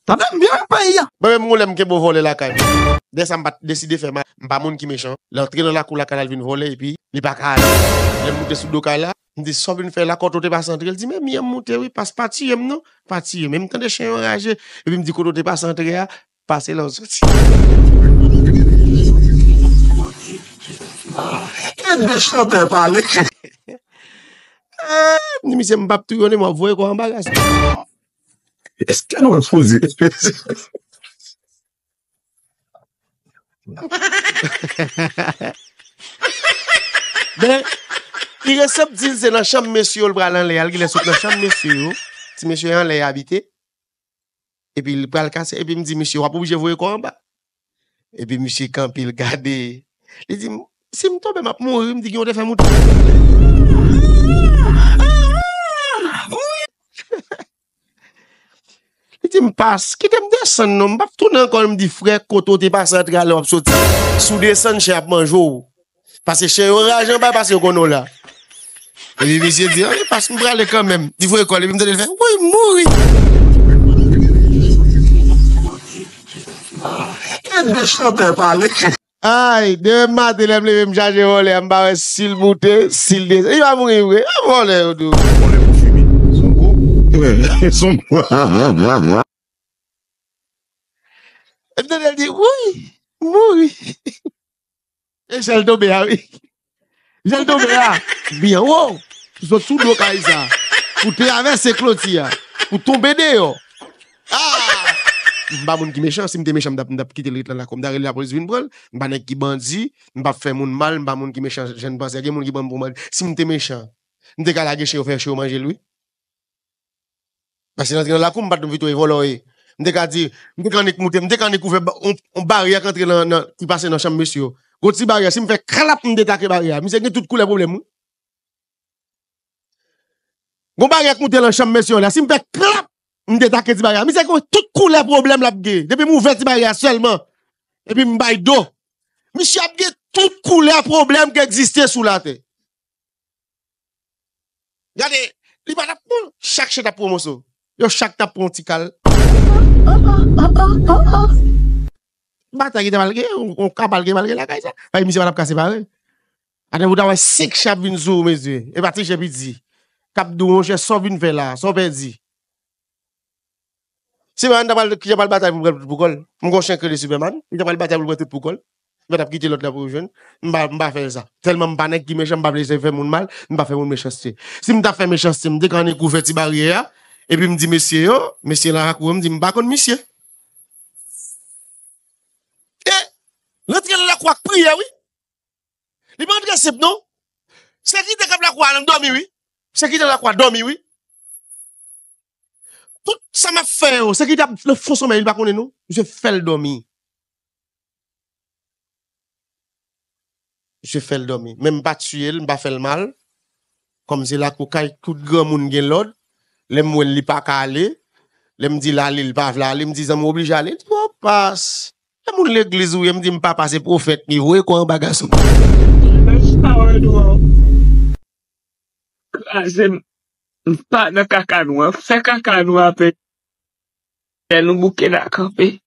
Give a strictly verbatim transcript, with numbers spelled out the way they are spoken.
Tande m byen, peyi a. Mwen menm, yon lè m kenbe yon vòlè lakay mwen. Dèyè sa, m pa t deside fè mal. M pa moun ki mechan. L antre nan lakou lakay la, l vin vòlè, epi li pa ka ale. Lè m moute sou do kay la, m di, "Sa w vin fè la, kote w te pase antre?" L di, "Men, m moute, wi, pas pa tiye m, non. Pa tiye m." Men m tande chen yo raje. Epi m di, "Kote w te pase antre a, pase la w soti." Kèt de chantè pale. Ah, m di, "Misye, m p ap touye w, non, m ap voye kò w anba, gason." Èske nou repoze? Men, li resèp di l se nan chanm mesye yo l pral anlè a, l genlè sot nan chanm mesye yo. Ti mesye anlè a abite. Epi l pral kase, epi m di, "Misye, w ap oblije voye kò w anba." Epi misye kanpe, l gade. Li di, "Si m tonbe, m ap mouri." M di, "Gen yon te fè moute." Li di, "M pas, kite m desann non, m p ap tounen ankò." M di, "Frè, kote w te pase antre a lè w ap soti? Si w desann, chen ap manje w. Pase chen yo raje anba, pase yo konnen w la." Epi misye di, "Ann, pas, m prale kanmenm." Li voye kò l, epi m tande l fè, "Woy, m mouri." Kèt de chantè pale. Ay, demen maten, lè m leve, m chache vòlè a, m pa wè si l moute, si l desann. Li pa mouri vre. A vòlè yo tou. Vòlè pou fini. Son gwo. Son gwo. Epi tande l di, "Woy, m mouri." E jan l tonbe a, wi. Jan l tonbe a, byen wo. Ou sot sou do kay sa. Ou travèse kloti a. Ou tonbe deyò. Ah! M pa moun ki mechan. Si m te mechan, m t ap, m t ap kite l ret lan lakou. M ta rele lapolis vin pran l. M pa nèg ki bandi. M p ap fè moun mal. M pa moun ki mechan. Jan n panse, gen moun ki pran m pou bandi. Si m te mechan, m te ka lage chen yo fè chen yo manje l, wi. Paske l antre nan lakou m, m pa t vin touye vòlò ye. M te ka di, m te ka annik moute, m te ka annik ouvè ba- on, on baryè k antre nan, nan, ki pase nan chanm mesye yo. Gon ti baryè, si m fè klap, m detake baryè a. Misye gen tout koulè pwoblèm, wi. Gon baryè k moute nan chanm mesye yo la, si m fè klap, m detake ti baryè a. Misye gen tout koulè pwoblèm l ap gen. Depi m ouvè ti baryè a sèlman, epi m bay do. Misye ap gen tout koulè pwoblèm ki egziste sou latè. Gade, li pa t ap pran, chak chen t ap pran moso. Yo chak t ap pran ti kal. Batay ki te pral gen, yon, yon ka pral gen malgre lakay sa. Paske misye pa t ap ka separe. Atè pou ta wè senk chen ap vin sou ou, mesye. E pa ti chen piti. K ap di w, monchè, sa w vin fè la, sa w pèdi. Superman ta pral, ki ta pral batay pou l pran tout pou kò l. M gon chen k rele Superman, li ta pral batay pou l pran tout pou kò l. Li pa t ap kite lòt la pou l jwenn. M pa, m pa fè l sa. Tèlman m pa nèg ki mechan, m pa vle fè moun mal, m pa fè moun mechanste. Si m ta fè mechanste, m te ka annik ouvè ti baryè a, epi m di mesye yo, mesye lan lakou yo, m di m pa konn misye. E, rantre nan lakou ak priyè, wi. Li pa antre senp non. Sekirite k ap lakou a, l dòmi, wi. Sekirite lakou a dòmi, wi. Tout sa m ap fè yo, sekirite ap nan fon sonmèy, li pa konnen non. Misye fè l dòmi. Misye fè l dòmi. Men m pa tiye l, m pa fè l mal. Kòm se lakou kay, tout granmoun gen lòd. Lè m wè l, li pa ka ale. Lè m di l ale, li pa vle ale. M di zanmi w oblije ale. Li di, "Pòpas." Se moun legliz ou ye, m di m papa se pwofèt li, voye kò anba gason. Mèsi pawòl ou an. Kraze m. M pa nan kaka nou an. Fè kaka nou an apre. Lè nou bouke la kanpe.